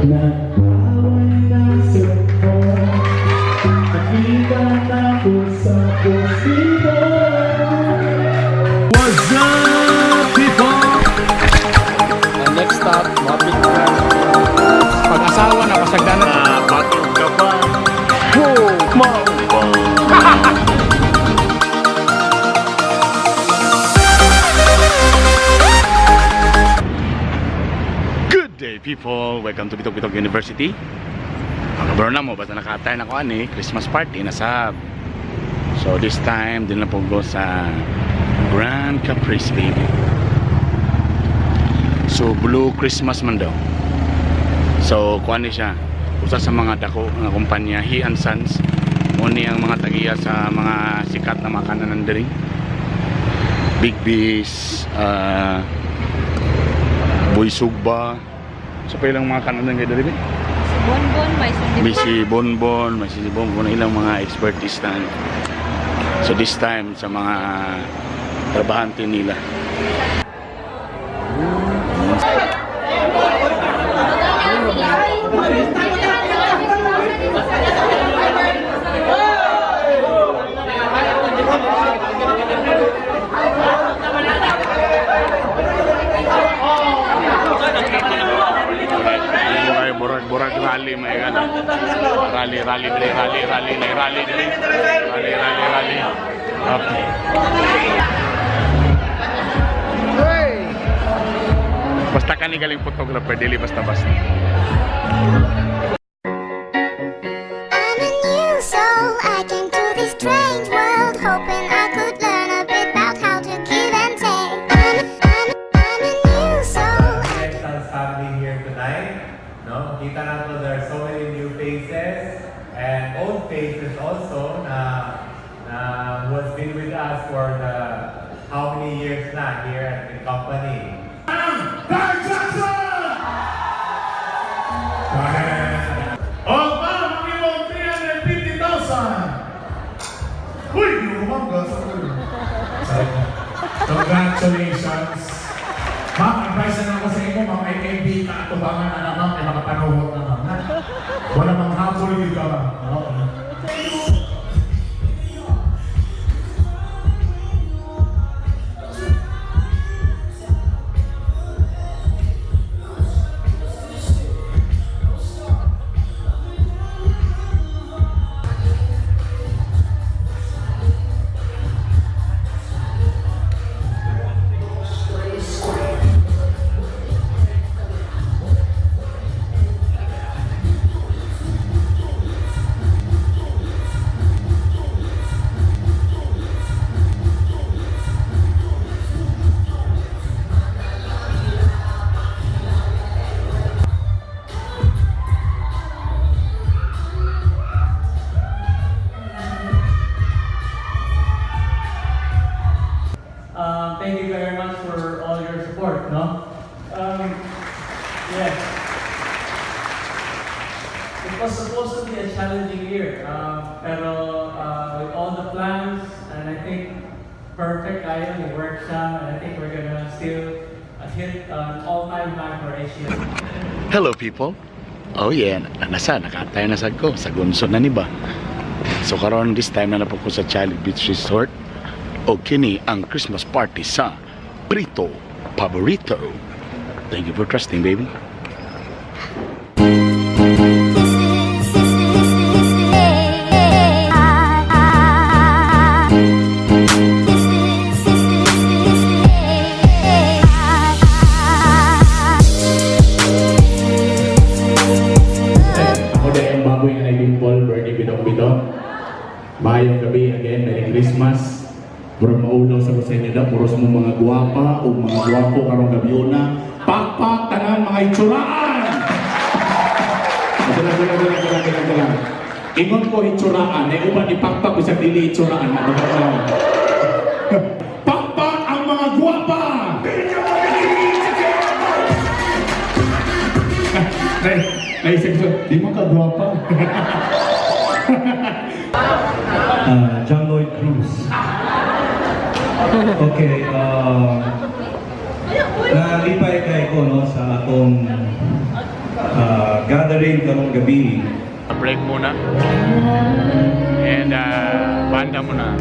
Nag-away na sa ko. Nakita na ko sa posible. What's up, people? Ang next stop, mapit na. Pag-asawa na, pasagdanan. Batog ka ba? Whoa, mao ba? Good day, people! Welcome to Bitok Bitok University. Pagkabro na mo, basta naka-attire na ko ani, Christmas party na sab. So this time, din na po go sa Grand Caprice, baby. So Blue Christmas man daw. So kuan ni siya, usa sa mga dako nga kumpanya, He and Sons. Mo ni ang mga tagiya sa mga sikat na makanan diri. Big Bees, Boy Sugba. Sa pa ilang mga kananan kay diri, be? Si Bonbon, may sundi. May si Bonbon, may si Bonbon, ilang mga expertise na ano. So this time sa mga trabahante nila. Murag murag murag rally may gana. Rally rally diri, rally rally rally rally diri. Rally rally rally. Okay. Basta kani galing photographer dili basta basta. I'm a new soul. I came to this strange world hoping I could learn a bit about how to give and take. I'm a new soul. Connections family here tonight. No? Kita nato there are so many new faces and old faces also na who has been with us for the how many years na here at the company. Dark Jackson! Oh, ma'am, ang imong 350,000! Uy, yung ma'am, gasa ko. Congratulations! Ma'am, advice na lang ko sa inyo, ma'am, ay MB ka atubangan na na, ma'am, ay makapanuhot na, ma'am. Ha? Wala mang habol yun ka, ma'am. Oo. Thank you very much for all your support, no? Yes. It was supposed to be a challenging year, pero with all the plans, and I think perfect kaayo ni work siya, and I think we're gonna still hit an all-time high for Asia. Hello, people. Oh yeah, nasa nakatay na sad ko sa gunso na ni ba. So karon this time na na po ko sa Child Beach Resort. O kini ang Christmas party sa Prito Paborito. Thank you for trusting, baby. This is A I I. This is A I I. Ako din ang baboy nga nagdimpol, Bernie Bidong Bidong. Maayong gabi again, Merry Christmas. Murag maulaw sa ko sa inyo da, puros mo mga guwapa o mga guwapo karong gabi una. Pakpak tanan mga itsuraan! Dala, dala, dala, dala, dala, dala. Ingon ko itsuraan, eh uban ipakpak bisag dili itsuraan. Pakpak ang mga guwapa! Naisip ko, di mo ka guwapa. John Lloyd Cruz. Okay, nalipay kay ko, no, sa akong gathering karong gabi. Break muna. And banda muna.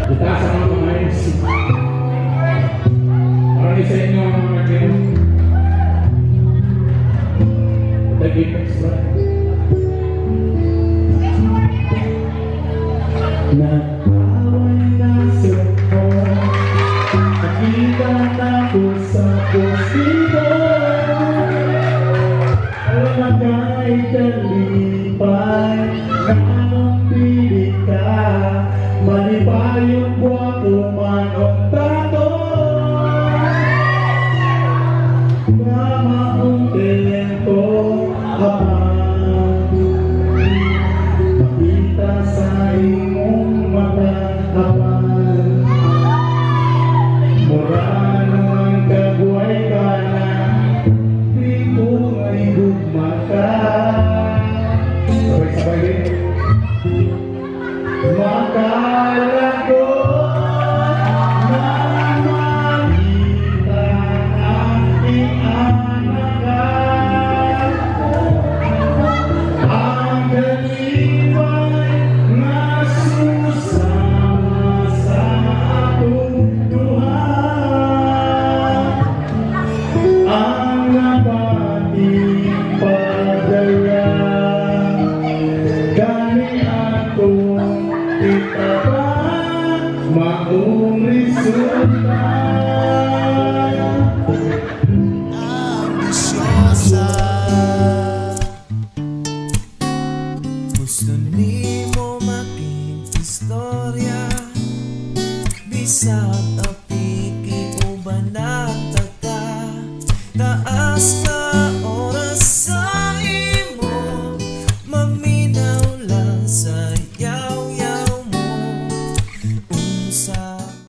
Itaas ang mga kamay. Para sa inyo ang mga kaya. The apex, right? Nag-away na sa ko. Nakita na ko sa kusina. Alam na kay kalipay na dili ka. Malipayon ko ako man o